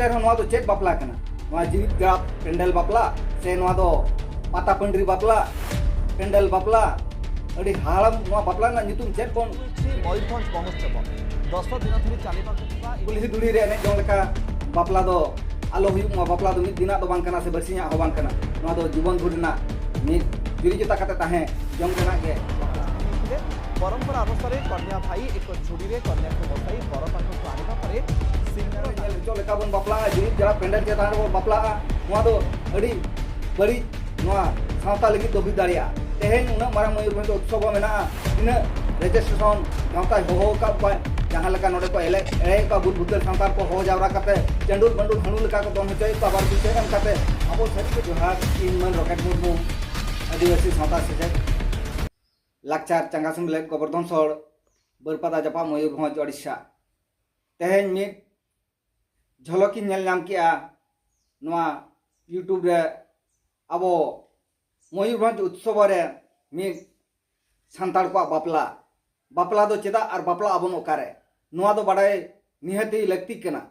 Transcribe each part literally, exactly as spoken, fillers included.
ᱮᱱᱨᱮᱦᱚᱸ ᱱᱚᱣᱟ ᱫᱚ ᱪᱮᱫ ᱵᱟᱯᱞᱟ ᱠᱟᱱᱟ? ᱱᱚᱣᱟ ᱡᱤᱣᱤᱫ ᱡᱟᱲᱟᱯ ᱯᱮᱱᱰᱮᱞ ᱵᱟᱯᱞᱟ ᱥᱮ ᱱᱚᱣᱟ ᱫᱚ ᱯᱟᱛᱟ ᱯᱟᱹᱸᱰᱨᱤ ᱵᱟᱯᱞᱟ, ᱯᱮᱱᱰᱮᱞ ᱵᱟᱯᱞᱟ? ᱟᱹᱰᱤ ᱦᱟᱲᱟᱢ, ᱱᱚᱣᱟ ᱵᱟᱯᱞᱟ ᱨᱮᱱᱟᱜ ᱧᱩᱛᱩᱢ ᱪᱮᱫ ᱵᱚᱱ? ᱢᱚᱭᱩᱨᱵᱷᱚᱸᱡᱽ ᱢᱚᱦᱳᱛᱥᱚᱵ ᱫᱚᱥ ᱫᱤᱱ ᱫᱷᱚᱨᱮ ᱪᱟᱞᱤᱵᱟ ᱠᱩᱞᱦᱤ ᱫᱷᱩᱲᱤ ᱨᱮ ᱮᱱᱮᱡ ᱡᱚᱝ ᱞᱮᱠᱟ ᱵᱟᱯᱞᱟ ᱫᱚ ᱟᱞᱚ ᱦᱩᱭᱩᱜ ᱢᱟ᱾ ᱵᱟᱯᱞᱟ ᱫᱚ ᱢᱤᱫ ᱫᱤᱱᱟᱜ ᱫᱚ ᱵᱟᱝ ᱠᱟᱱᱟ ᱥᱮ ᱵᱟᱨᱥᱤᱧᱟᱜ ᱦᱚᱸ ᱵᱟᱝ ᱠᱟᱱᱟ᱾ ᱱᱚᱣᱟ ᱫᱚ ᱡᱤᱵᱚᱱ ᱵᱷᱳᱨ ᱨᱮᱱᱟᱜ ᱢᱤᱫ ᱡᱩᱨᱤ ᱡᱚᱛᱟ ᱠᱟᱛᱮ ᱛᱟᱦᱮᱸ ᱡᱚᱝ ᱨᱮᱱᱟᱜ ᱜᱮ᱾ ᱯᱚᱨᱚᱢᱯᱚᱨᱟ ᱚᱱᱩᱥᱟᱨᱮ ᱠᱚᱱᱭᱟ ᱵᱷᱟᱭ ᱮᱠ ᱡᱷᱩᱲᱤ ᱨᱮ ᱠᱚᱱᱭᱟ ᱠᱚ ᱵᱚᱥᱟᱭ ᱵᱚᱨᱚ ᱯᱟᱠᱚ ᱠᱚ ᱟᱬᱜᱟ ᱯᱚᱨᱮ ᱥᱤᱝᱜᱟᱨ ᱧᱮᱞ ᱦᱚᱪᱚ ᱞᱮᱠᱟ ᱵᱚᱱ ᱵᱟᱯᱞᱟᱜᱼᱟ, ᱡᱩᱨᱤ ᱡᱟᱲᱟᱯ ᱯᱮᱱᱰᱮᱞ ᱪᱮᱛᱟᱱ ᱨᱮᱵᱚᱱ ᱵᱟᱯᱞᱟᱜᱼᱟ᱾ ᱱᱚᱣᱟ ᱫᱚ ᱟᱹᱰᱤ ᱵᱟᱹᱲᱤᱡ ᱱᱚᱣᱟ ᱥᱟᱶᱛᱟ ᱞᱟᱹᱜᱤᱫ ᱫᱚ ᱦᱩᱭ ᱫᱟᱲᱮᱭᱟᱜᱼᱟ᱾ ᱛᱮᱦᱮᱧ ᱩᱱᱟᱹᱜ ᱢᱟᱨᱟᱝ ᱢᱚᱭᱩᱨᱵᱷᱚᱸᱡᱽ ᱩᱛᱥᱚᱵ ᱦᱚᱸ ᱢᱮᱱᱟᱜᱼᱟ, ᱛᱤᱱᱟᱹᱜ ᱨᱮᱡᱤᱥᱴᱨᱮᱥᱚᱱ ᱜᱟᱶᱛᱟᱭ ᱦᱚᱦᱚ ᱟᱠᱟᱫ ᱠᱚᱣᱟ, ᱡᱟᱦᱟᱸ ᱞᱮᱠᱟ ᱱᱚᱰᱮ ᱠᱚ ᱮᱞᱮ-, ᱮᱲᱮᱭᱮᱫ ᱠᱚᱣᱟ, ᱵᱩᱫ ᱵᱩᱛᱟᱹᱨ ᱥᱟᱱᱛᱟᱲ ᱠᱚ ᱦᱚᱦᱚ ᱡᱟᱣᱨᱟ ᱠᱟᱛᱮ ᱪᱟᱹᱰᱩᱞ ᱵᱟᱹᱰᱩᱞ ᱦᱟᱹᱬᱩ ᱞᱮᱠᱟ ᱠᱚ ᱫᱚᱱ ᱦᱚᱪᱚᱭᱮᱫ ᱠᱚᱣᱟ᱾ ᱟᱵᱟᱨ ᱯᱩᱭᱥᱟᱹ ᱮᱢ ᱠᱟᱛᱮ ᱟᱵᱚ ᱥᱟᱹᱨᱤ ᱜᱮ ᱡᱚᱦᱟᱨ, ᱤᱧ ᱢᱟᱹᱱ ᱨᱚᱠᱮᱴ ᱢᱩᱨᱢᱩ, ᱟᱹᱫᱤᱵᱟᱹᱥᱤ ᱥᱟᱶᱛᱟ ᱥᱮᱪᱮᱫ ᱞᱟᱠᱪᱟᱨ ᱪᱟᱸᱜᱟ ᱥᱮᱢᱞᱮᱫ ᱜᱚᱵᱚᱨᱫᱷᱚᱱ ᱥᱚᱲ, ᱵᱟᱹᱨᱯᱟᱫᱟ ᱡᱟᱯᱟᱜ, ᱢᱚᱭᱩᱨᱵᱷᱚᱸᱡᱽ, ᱳᱰᱤᱥᱟ᱾ ᱛᱮᱦᱮᱧ ᱢᱤᱫ ᱡᱷᱚᱞᱚᱠ ᱤᱧ ᱧᱮᱞ ᱧᱟᱢ ᱠᱮᱜᱼᱟ ᱱᱚᱣᱟ YouTube ᱨᱮ᱾ ᱟᱵᱚ ᱢᱚᱭᱩᱨᱵᱷᱚᱸᱡᱽ ᱩᱛᱥᱚᱵ ᱨᱮ ᱢᱤᱫ ᱥᱟᱱᱛᱟᱲ ᱠᱚᱣᱟᱜ ᱵᱟᱯᱞᱟ, ᱵᱟᱯᱞᱟ ᱫᱚ ᱪᱮᱫᱟᱜ ᱟᱨ ᱵᱟᱯᱞᱟᱜ ᱟᱵᱚᱱ ᱚᱠᱟᱨᱮ, ᱱᱚᱣᱟ ᱫᱚ ᱵᱟᱰᱟᱭ ᱱᱤᱦᱟᱹᱛᱤ ᱞᱟᱹᱠᱛᱤᱜ ᱠᱟᱱᱟ᱾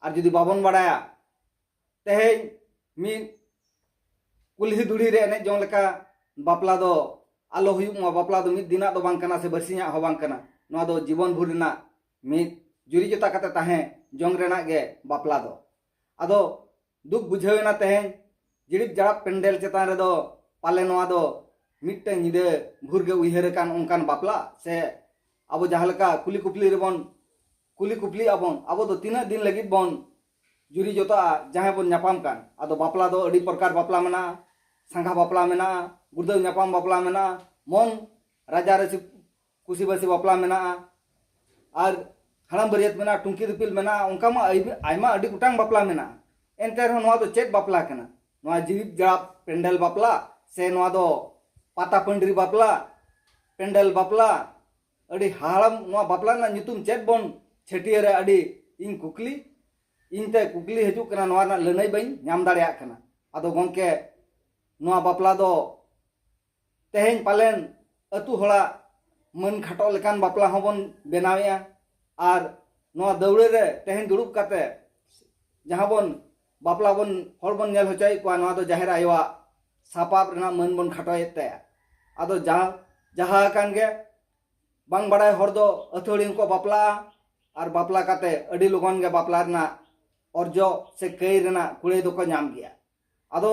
ᱟᱨ ᱡᱩᱫᱤ ᱵᱟᱵᱚᱱ ᱵᱟᱰᱟᱭᱟ, ᱛᱮᱦᱮᱧ ᱢᱤᱫ ᱠᱩᱞᱦᱤ ᱫᱷᱩᱲᱤ ᱨᱮ ᱮᱱᱮᱡ ᱡᱚᱝ ᱞᱮᱠᱟ ᱵᱟᱯᱞᱟ ᱫᱚ ᱟᱞᱚ ᱦᱩᱭᱩᱜ ᱢᱟ᱾ ᱵᱟᱯᱞᱟ ᱫᱚ ᱢᱤᱫ ᱫᱤᱱᱟᱜ ᱫᱚ ᱵᱟᱝ ᱠᱟᱱᱟ ᱥᱮ ᱵᱟᱨᱥᱤᱧᱟᱜ ᱦᱚᱸ ᱵᱟᱝ ᱠᱟᱱᱟ᱾ ᱱᱚᱣᱟ ᱫᱚ ᱡᱤᱵᱚᱱ ᱵᱷᱳᱨ ᱨᱮᱱᱟᱜ ᱢᱤᱫ ᱡᱩᱨᱤ ᱡᱚᱛᱟ ᱠᱟᱛᱮ ᱛᱟᱦᱮᱸ ᱡᱚᱝ ᱨᱮᱱᱟᱜ ᱜᱮ ᱵᱟᱯᱞᱟ ᱫᱚ᱾ ᱟᱫᱚ ᱫᱩᱠ ᱵᱩᱡᱷᱟᱹᱣ ᱮᱱᱟ ᱛᱮᱦᱮᱧ ᱡᱤᱲᱤᱫ ᱡᱟᱲᱟᱯ ᱯᱮᱱᱰᱮᱞ ᱪᱮᱛᱟᱱ ᱨᱮᱫᱚ ᱯᱟᱞᱮ ᱱᱚᱣᱟ ᱫᱚ ᱢᱤᱫᱴᱟᱝ ᱧᱤᱫᱟᱹ ᱵᱷᱳᱨ ᱜᱮ ᱩᱭᱦᱟᱹᱨ ᱟᱠᱟᱱ ᱚᱱᱠᱟᱱ ᱵᱟᱯᱞᱟ, ᱥᱮ ᱟᱵᱚ ᱡᱟᱦᱟᱸ ᱞᱮᱠᱟ ᱠᱩᱞᱤ ᱠᱩᱯᱞᱤ ᱨᱮᱵᱚᱱ ᱠᱩᱞᱤ ᱠᱩᱯᱞᱤᱜ ᱟᱵᱚᱱ, ᱟᱵᱚ ᱫᱚ ᱛᱤᱱᱟᱹᱜ ᱫᱤᱱ ᱞᱟᱹᱜᱤᱫ ᱵᱚᱱ ᱡᱩᱨᱤ ᱡᱚᱛᱟᱜᱼᱟ ᱡᱟᱦᱟᱸᱭ ᱵᱚᱱ ᱧᱟᱯᱟᱢ ᱠᱟᱱ? ᱟᱫᱚ ᱵᱟᱯᱞᱟ ᱫᱚ ᱟᱹᱰᱤ ᱯᱨᱚᱠᱟᱨ ᱵᱟᱯᱞᱟ ᱢᱮᱱᱟᱜᱼᱟ, ᱥᱟᱸᱜᱷᱟ ᱵᱟᱯᱞᱟ ᱢᱮᱱᱟᱜᱼᱟ, ᱜᱩᱲᱫᱟᱹᱣ ᱧᱟᱯᱟᱢ ᱵᱟᱯᱞᱟ ᱢᱮᱱᱟᱜᱼᱟ, ᱢᱚᱱ ᱨᱟᱡᱟ ᱨᱟᱹᱥᱤ ᱠᱩᱥᱤᱵᱟᱹᱥᱤ ᱵᱟᱯᱞᱟ ᱢᱮᱱᱟᱜᱼᱟ, ᱟᱨ ᱦᱟᱲᱟᱢ ᱵᱟᱹᱨᱭᱟᱹᱛ ᱢᱮᱱᱟᱜᱼᱟ, ᱴᱩᱝᱠᱤ ᱫᱤᱯᱤᱞ ᱢᱮᱱᱟᱜᱼᱟ, ᱚᱱᱠᱟ ᱢᱟ ᱟᱭᱢᱟ, ᱟᱭᱢᱟ ᱟᱹᱰᱤ ᱜᱚᱴᱟᱝ ᱵᱟᱯᱞᱟ ᱢᱮᱱᱟᱜᱼᱟ᱾ ᱮᱱᱛᱮ ᱨᱮᱦᱚᱸ ᱱᱚᱣᱟ ᱫᱚ ᱪᱮᱫ ᱵᱟᱯᱞᱟ ᱠᱟᱱᱟ? ᱱᱚᱣᱟ ᱡᱤᱣᱤᱫ ᱡᱟᱲᱟᱯ ᱯᱮᱱᱰᱮᱞ ᱵᱟᱯᱞᱟ ᱥᱮ ᱱᱚᱣᱟ ᱫᱚ ᱯᱟᱛᱟ ᱯᱟᱹᱸᱰᱨᱤ ᱵᱟᱯᱞᱟ, ᱯᱮᱱᱰᱮᱞ ᱵᱟᱯᱞᱟ? ᱟᱹᱰᱤ ᱦᱟᱲᱟᱢ, ᱱᱚᱣᱟ ᱵᱟᱯᱞᱟ ᱨᱮᱱᱟᱜ ᱧᱩᱛᱩᱢ ᱪᱮᱫ ᱵᱚᱱ ᱪᱷᱟᱹᱴᱭᱟᱹᱨᱟ? ᱟᱹᱰᱤ ᱤᱧ ᱠᱩᱠᱞᱤ, ᱤᱧ ᱛᱮ ᱠᱩᱠᱞᱤ ᱦᱤᱡᱩᱜ ᱠᱟᱱᱟ, ᱱᱚᱣᱟ ᱨᱮᱱᱟᱜ ᱞᱟᱹᱱᱟᱹᱭ ᱵᱟᱹᱧ ᱧᱟᱢ ᱫᱟᱲᱮᱭᱟᱜ ᱠᱟᱱᱟ᱾ ᱟᱫᱚ ᱜᱚᱢᱠᱮ, ᱱᱚᱣᱟ ᱵᱟᱯᱞᱟ ᱫᱚ ᱛᱮᱦᱮᱧ ᱯᱟᱞᱮᱱ ᱟᱹᱛᱩ ᱦᱚᱲᱟᱜ ᱢᱟᱹᱱ ᱠᱷᱟᱴᱚᱜ ᱞᱮᱠᱟᱱ ᱵᱟᱯᱞᱟ ᱦᱚᱸᱵᱚᱱ ᱵᱮᱱᱟᱣᱮᱫᱼᱟ᱾ ᱟᱨ ᱱᱚᱣᱟ ᱫᱟᱹᱣᱲᱟᱹ ᱨᱮ ᱛᱮᱦᱮᱧ ᱫᱩᱲᱩᱵ ᱠᱟᱛᱮ ᱡᱟᱦᱟᱸ ᱵᱚᱱ ᱵᱟᱯᱞᱟ ᱵᱚᱱ ᱦᱚᱲ ᱵᱚᱱ ᱧᱮᱞ ᱦᱚᱪᱚᱭᱮᱫ ᱠᱚᱣᱟ, ᱱᱚᱣᱟ ᱫᱚ ᱡᱟᱦᱮᱨ ᱟᱭᱳᱣᱟᱜ ᱥᱟᱯᱟᱵ ᱨᱮᱱᱟᱜ ᱢᱟᱹᱱ ᱵᱚᱱ ᱠᱷᱟᱴᱚᱭᱮᱫ ᱛᱟᱭᱟ᱾ ᱟᱫᱚ ᱡᱟᱦᱟᱸ ᱡᱟᱦᱟᱸ ᱟᱠᱟᱱ ᱜᱮ ᱵᱟᱝ ᱵᱟᱲᱟᱭ ᱦᱚᱲ ᱫᱚ ᱟᱹᱛᱷᱟᱹᱲᱤ ᱦᱚᱸᱠᱚ ᱵᱟᱯᱞᱟᱜᱼᱟ, ᱟᱨ ᱵᱟᱯᱞᱟ ᱠᱟᱛᱮ ᱟᱹᱰᱤ ᱞᱚᱜᱚᱱ ᱜᱮ ᱵᱟᱯᱞᱟ ᱨᱮᱱᱟᱜ ᱚᱨᱡᱚ ᱥᱮ ᱠᱟᱹᱭ ᱨᱮᱱᱟᱜ ᱠᱩᱲᱟᱹᱭ ᱫᱚᱠᱚ ᱧᱟᱢ ᱜᱮᱭᱟ᱾ ᱟᱫᱚ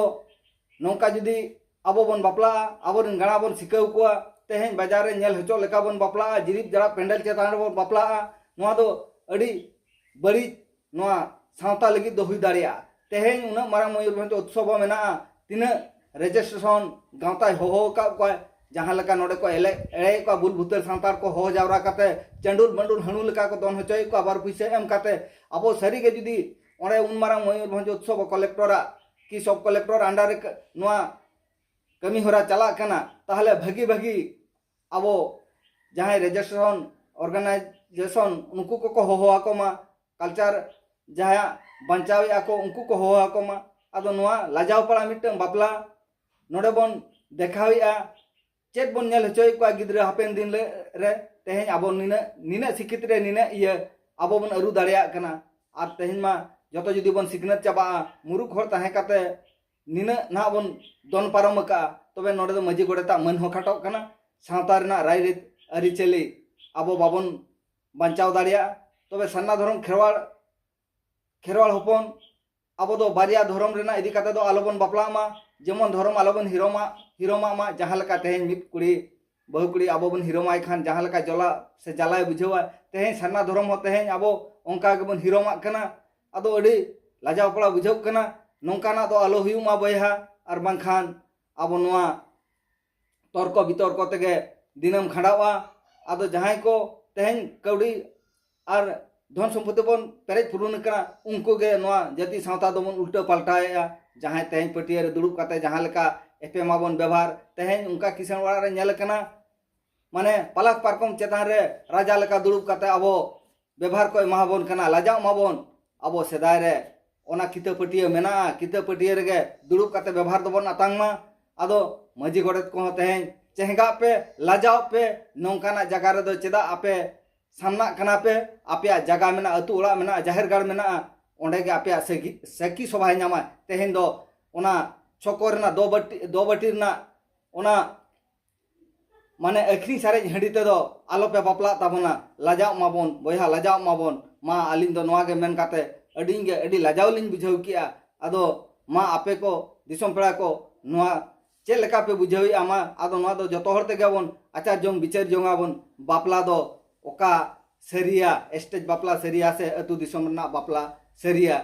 ᱱᱚᱝᱠᱟ ᱡᱩᱫᱤ ᱟᱵᱚ ᱵᱚᱱ ᱵᱟᱯᱞᱟᱜᱼᱟ, ᱟᱵᱚᱨᱮᱱ ᱜᱟᱬᱟ ᱵᱚᱱ ᱥᱤᱠᱷᱟᱹᱣ ᱠᱚᱣᱟ, ᱛᱮᱦᱮᱧ ᱵᱟᱡᱟᱨ ᱨᱮ ᱧᱮᱞ ᱦᱚᱪᱚ ᱞᱮᱠᱟ ᱵᱚᱱ ᱵᱟᱯᱞᱟᱜᱼᱟ, ᱡᱤᱨᱤᱯ ᱡᱟᱲᱟᱯ ᱯᱮᱱᱰᱮᱞ ᱪᱮᱛᱟᱱ ᱨᱮᱵᱚᱱ ᱵᱟᱯᱞᱟᱜᱼᱟ, ᱱᱚᱣᱟ ᱫᱚ ᱟᱹᱰᱤ ᱵᱟᱹᱲᱤᱡ, ᱱᱚᱣᱟ ᱥᱟᱶᱛᱟ ᱞᱟᱹᱜᱤᱫ ᱫᱚ ᱦᱩᱭ ᱫᱟᱲᱮᱭᱟᱜᱼᱟ᱾ ᱛᱮᱦᱮᱧ ᱩᱱᱟᱹᱜ ᱢᱟᱨᱟᱝ ᱢᱚᱭᱩᱨᱵᱷᱚᱸᱡᱽ ᱩᱛᱥᱚᱵ ᱦᱚᱸ ᱢᱮᱱᱟᱜᱼᱟ, ᱛᱤᱱᱟᱹᱜ ᱨᱮᱡᱤᱥᱴᱨᱮᱥᱚᱱ ᱜᱟᱶᱛᱟᱭ ᱦᱚᱦᱚ ᱟᱠᱟᱫ ᱠᱚᱣᱟ, ᱡᱟᱦᱟᱸ ᱞᱮᱠᱟ ᱱᱚᱰᱮ ᱠᱚ ᱮᱞᱮ- ᱮᱲᱮᱭᱮᱫ ᱠᱚᱣᱟ, ᱵᱩᱞ ᱵᱷᱩᱛᱟᱹᱨ ᱥᱟᱱᱛᱟᱲ ᱠᱚ ᱦᱚᱦᱚ ᱡᱟᱣᱨᱟ ᱠᱟᱛᱮ ᱪᱟᱹᱰᱩᱞ ᱵᱟᱹᱰᱩᱞ ᱦᱟᱹᱬᱩ ᱞᱮᱠᱟ ᱠᱚ ᱫᱚᱱ ᱦᱚᱪᱚᱭᱮᱫ ᱠᱚᱣᱟ, ᱟᱵᱟᱨ ᱯᱩᱭᱥᱟᱹ ᱮᱢ ᱠᱟᱛᱮ᱾ ᱟᱵᱚ ᱥᱟᱹᱨᱤᱜᱮ ᱡᱩᱫᱤ ᱚᱸᱰᱮ ᱩᱱ ᱢᱟᱨᱟᱝ ᱢᱚᱭᱩᱨᱵᱷᱚᱸᱡᱽ ᱩᱛᱥᱚᱵ ᱠᱚᱞᱮᱠᱴᱚᱨᱟᱜ ᱠᱤ ᱥᱚᱵ ᱠᱚᱞᱮᱠᱴᱚᱨ ᱟᱱᱰᱟᱨ ᱨᱮ ᱱᱚᱣᱟ ᱠᱟᱹᱢᱤ ᱦᱚᱨᱟ ᱪᱟᱞᱟᱜ ᱠᱟᱱᱟ, ᱛᱟᱦᱚᱞᱮ ᱵᱷᱟᱹᱜᱤ ᱵᱷᱟᱹᱜᱤ ᱟᱵᱚ ᱡᱟᱦᱟᱸᱭ ᱨᱮᱡᱤᱥᱴᱨᱮᱥᱚᱱ ᱚᱨᱜᱟᱱᱟᱭᱡᱮᱥᱚᱱ, ᱩᱱᱠᱩ ᱠᱚᱠᱚ ᱦᱚᱦᱚ ᱟᱠᱚ ᱢᱟ, ᱠᱟᱞᱪᱟᱨ ᱡᱟᱦᱟᱸᱭᱟᱜ ᱵᱟᱧᱪᱟᱣᱮᱫᱼᱟ ᱠᱚ, ᱩᱱᱠᱩ ᱠᱚ ᱦᱚᱦᱚ ᱟᱠᱚ ᱢᱟ᱾ ᱟᱫᱚ ᱱᱚᱣᱟ ᱞᱟᱡᱟᱣ ᱯᱟᱲᱟ ᱢᱤᱫᱴᱟᱝ ᱵᱟᱯᱞᱟ ᱱᱚᱰᱮ ᱵᱚᱱ ᱫᱮᱠᱷᱟᱣᱮᱫᱼᱟ, ᱪᱮᱫ ᱵᱚᱱ ᱧᱮᱞ ᱦᱚᱪᱚᱭᱮᱫ ᱠᱚᱣᱟ ᱜᱤᱫᱽᱨᱟᱹ ᱦᱟᱯᱮᱱ ᱫᱤᱱ ᱞᱮ- ᱨᱮ? ᱛᱮᱦᱮᱧ ᱟᱵᱚ ᱱᱤᱱᱟᱹᱜ ᱱᱤᱱᱟᱹᱜ ᱥᱤᱠᱷᱤᱛ ᱨᱮ ᱱᱤᱱᱟᱹᱜ ᱤᱭᱟᱹ ᱟᱵᱚ ᱵᱚᱱ ᱟᱹᱨᱩ ᱫᱟᱲᱮᱭᱟᱜ ᱠᱟᱱᱟ, ᱟᱨ ᱛᱮᱦᱮᱧ ᱢᱟ ᱡᱚᱛᱚ ᱡᱩᱫᱤ ᱵᱚᱱ ᱥᱤᱠᱷᱱᱟᱹᱛ ᱪᱟᱵᱟᱜᱼᱟ, ᱢᱩᱨᱩᱠ ᱦᱚᱲ ᱛᱟᱦᱮᱸ ᱠᱟᱛᱮ ᱱᱤᱱᱟᱹᱜ ᱱᱟᱦᱟᱜ ᱵᱚᱱ ᱫᱚᱱ ᱯᱟᱨᱚᱢ ᱟᱠᱟᱫᱼᱟ, ᱛᱚᱵᱮ ᱱᱚᱰᱮ ᱫᱚ ᱢᱟᱹᱡᱷᱤ ᱜᱚᱰᱮᱛᱟᱜ ᱢᱟᱹᱱ ᱦᱚᱸ ᱠᱷᱟᱴᱚᱜ ᱠᱟᱱᱟ, ᱥᱟᱶᱛᱟ ᱨᱮᱱᱟᱜ ᱨᱟᱭᱨᱤᱛ ᱟᱹᱨᱤᱪᱟᱹᱞᱤ ᱟᱵᱚ ᱵᱟᱵᱚᱱ ᱵᱟᱧᱪᱟᱣ ᱫᱟᱲᱮᱭᱟᱜᱼᱟ᱾ ᱛᱚᱵᱮ ᱥᱟᱨᱱᱟ ᱫᱷᱚᱨᱚᱢ ᱠᱷᱮᱨᱣᱟᱲ ᱠᱷᱮᱨᱣᱟᱲ ᱦᱚᱯᱚᱱ, ᱟᱵᱚ ᱫᱚ ᱵᱟᱨᱭᱟ ᱫᱷᱚᱨᱚᱢ ᱨᱮᱱᱟᱜ ᱤᱫᱤ ᱠᱟᱛᱮ ᱫᱚ ᱟᱞᱚᱵᱚᱱ ᱵᱟᱯᱞᱟᱜ ᱢᱟ, ᱡᱮᱢᱚᱱ ᱫᱷᱚᱨᱚᱢ ᱟᱞᱚᱵᱚᱱ ᱦᱤᱨᱚᱢᱟ ᱦᱤᱨᱚᱢᱟᱜ ᱢᱟ᱾ ᱡᱟᱦᱟᱸ ᱞᱮᱠᱟ ᱛᱮᱦᱮᱧ ᱢᱤᱫ ᱠᱩᱲᱤ ᱵᱟᱹᱦᱩ ᱠᱩᱲᱤ ᱟᱵᱚ ᱵᱚᱱ ᱦᱤᱨᱚᱢᱟᱭ ᱠᱷᱟᱱ ᱡᱟᱦᱟᱸ ᱞᱮᱠᱟ ᱡᱚᱞᱟ ᱥᱮ ᱡᱟᱞᱟᱭ ᱵᱩᱡᱷᱟᱹᱣᱟ, ᱛᱮᱦᱮᱧ ᱥᱟᱨᱱᱟ ᱫᱷᱚᱨᱚᱢ ᱦᱚᱸ ᱛᱮᱦᱮᱧ ᱟᱵᱚ ᱚᱱᱠᱟ ᱜᱮᱵᱚᱱ ᱦᱤᱨᱚᱢᱟᱜ ᱠᱟᱱᱟ᱾ ᱟᱫᱚ ᱟᱹᱰᱤ ᱞᱟᱡᱟᱣ ᱯᱟᱲᱟ ᱵᱩᱡᱷᱟᱹᱜ ᱠᱟᱱᱟ᱾ ᱱᱚᱝᱠᱟᱱᱟᱜ ᱫᱚ ᱟᱞᱚ ᱦᱩᱭᱩᱜ ᱢᱟ ᱵᱚᱭᱦᱟ, ᱟᱨ ᱵᱟᱝᱠᱷᱟᱱ ᱟᱵᱚ ᱱᱚᱣᱟ ᱛᱚᱨᱠᱚ ᱵᱤᱛᱚᱨᱠᱚ ᱛᱮᱜᱮ ᱫᱤᱱᱟᱹᱢ ᱠᱷᱟᱸᱰᱟᱣᱜᱼᱟ᱾ ᱟᱫᱚ ᱡᱟᱦᱟᱸᱭ ᱠᱚ ᱛᱮᱦᱮᱧ ᱠᱟᱹᱣᱰᱤ ᱟᱨ ᱫᱷᱚᱱ ᱥᱚᱢᱯᱚᱛᱤ ᱵᱚᱱ ᱯᱮᱨᱮᱡ ᱯᱩᱨᱩᱱ ᱠᱟᱱᱟ, ᱩᱱᱠᱩ ᱜᱮ ᱱᱚᱣᱟ ᱡᱟᱹᱛᱤ ᱥᱟᱶᱛᱟ ᱫᱚᱵᱚᱱ ᱩᱞᱴᱟᱹ ᱯᱟᱞᱴᱟᱣᱮᱫᱼᱟ᱾ ᱡᱟᱦᱟᱸᱭ ᱛᱮᱦᱮᱧ ᱯᱟᱹᱴᱭᱟᱹ ᱨᱮ ᱫᱩᱲᱩᱵ ᱠᱟᱛᱮ ᱡᱟᱦᱟᱸ ᱞᱮᱠᱟ ᱮᱯᱮᱢ ᱟᱵᱚᱱ ᱵᱮᱵᱷᱟᱨ, ᱛᱮᱦᱮᱧ ᱚᱱᱠᱟ ᱠᱤᱥᱟᱹᱬ ᱚᱲᱟᱜ ᱨᱮ ᱧᱮᱞ ᱟᱠᱟᱱᱟ, ᱢᱟᱱᱮ ᱯᱟᱞᱟᱠ ᱯᱟᱨᱠᱚᱢ ᱪᱮᱛᱟᱱ ᱨᱮ ᱨᱟᱡᱟ ᱞᱮᱠᱟ ᱫᱩᱲᱩᱵ ᱠᱟᱛᱮ ᱟᱵᱚ ᱵᱮᱵᱷᱟᱨ ᱠᱚ ᱮᱢᱟᱵᱚᱱ ᱠᱟᱱᱟ᱾ ᱞᱟᱡᱟᱜ ᱢᱟᱵᱚᱱ, ᱟᱵᱚ ᱥᱮᱫᱟᱭ ᱨᱮ ᱚᱱᱟ ᱠᱤᱛᱟᱹ ᱯᱟᱹᱴᱭᱟᱹ ᱢᱮᱱᱟᱜᱼᱟ, ᱠᱤᱛᱟᱹ ᱯᱟᱹᱴᱭᱟᱹ ᱨᱮᱜᱮ ᱫᱩᱲᱩᱵ ᱠᱟᱛᱮ ᱵᱮᱵᱷᱟᱨ ᱫᱚᱵᱚᱱ ᱟᱛᱟᱝ ᱢᱟ᱾ ᱟᱫᱚ ᱢᱟᱹᱡᱷᱤ ᱜᱚᱰᱮᱛ ᱠᱚᱦᱚᱸ ᱛᱮᱦᱮᱧ ᱪᱮᱸᱜᱟᱜ ᱯᱮ, ᱞᱟᱡᱟᱣ ᱯᱮ, ᱱᱚᱝᱠᱟᱱᱟᱜ ᱡᱟᱭᱜᱟ ᱨᱮᱫᱚ ᱪᱮᱫᱟᱜ ᱟᱯᱮ ᱥᱟᱢᱱᱟᱜ ᱠᱟᱱᱟ ᱯᱮ? ᱟᱯᱮᱭᱟᱜ ᱡᱟᱭᱜᱟ ᱢᱮᱱᱟᱜᱼᱟ, ᱟᱹᱛᱩ ᱚᱲᱟᱜ ᱢᱮᱱᱟᱜᱼᱟ, ᱡᱟᱦᱮᱨ ᱜᱟᱲ ᱢᱮᱱᱟᱜᱼᱟ, ᱚᱸᱰᱮ ᱜᱮ ᱟᱯᱮᱭᱟᱜ ᱥᱟᱹᱠᱷᱤ ᱥᱟᱹᱠᱷᱤ ᱥᱚᱵᱷᱟᱭ ᱧᱟᱢᱟ᱾ ᱛᱮᱦᱮᱧ ᱫᱚ ᱚᱱᱟ ᱪᱷᱚᱠᱚ ᱨᱮᱱᱟᱜ ᱫᱚ ᱵᱟᱹᱴᱤ ᱫᱚ ᱵᱟᱹᱴᱤ ᱨᱮᱱᱟᱜ ᱚᱱᱟ ᱢᱟᱱᱮ ᱟᱹᱠᱷᱨᱤᱧ ᱥᱟᱨᱮᱡ ᱦᱟᱺᱰᱤ ᱛᱮᱫᱚ ᱟᱞᱚᱯᱮ ᱵᱟᱯᱞᱟᱜ ᱛᱟᱵᱚᱱᱟ᱾ ᱞᱟᱡᱟᱜ ᱢᱟᱵᱚᱱ ᱵᱚᱭᱦᱟ, ᱞᱟᱡᱟᱜ ᱢᱟᱵᱚᱱ᱾ ᱢᱟ ᱟᱹᱞᱤᱧ ᱫᱚ ᱱᱚᱣᱟ ᱜᱮ ᱢᱮᱱ ᱠᱟᱛᱮ ᱟᱹᱰᱤᱧ ᱜᱮ ᱟᱹᱰᱤ ᱞᱟᱡᱟᱣ ᱞᱤᱧ ᱵᱩᱡᱷᱟᱹᱣ ᱠᱮᱜᱼᱟ᱾ ᱟᱫᱚ ᱢᱟ ᱟᱯᱮ ᱠᱚ ᱫᱤᱥᱚᱢ ᱯᱮᱲᱟ ᱠᱚ ᱱᱚᱣᱟ ᱪᱮᱫ ᱞᱮᱠᱟ ᱯᱮ ᱵᱩᱡᱷᱟᱹᱣᱮᱫᱼᱟ? ᱢᱟ ᱟᱫᱚ ᱱᱚᱣᱟ ᱫᱚ ᱡᱚᱛᱚ ᱦᱚᱲ ᱛᱮᱜᱮ ᱵᱚᱱ ᱟᱪᱟᱨ ᱡᱚᱝ ᱵᱤᱪᱟᱹᱨ ᱡᱚᱝ ᱟᱵᱚᱱ᱾ ᱵᱟᱯᱞᱟ ᱫᱚ ᱚᱠᱟ ᱥᱟᱹᱨᱤᱭᱟ, ᱥᱴᱮᱡᱽ ᱵᱟᱯᱞᱟ ᱥᱟᱹᱨᱤᱭᱟ ᱥᱮ ᱟᱹᱛᱩ ᱫᱤᱥᱚᱢ ᱨᱮᱱᱟᱜ ᱵᱟᱯᱞᱟ ᱥᱟᱹᱨᱤᱭᱟ,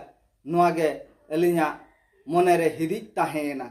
ᱱᱚᱣᱟ ᱜᱮ ᱟᱹᱞᱤᱧᱟᱜ ᱢᱚᱱᱮ ᱨᱮ ᱦᱤᱫᱤᱡ ᱛᱟᱦᱮᱸᱭᱮᱱᱟ᱾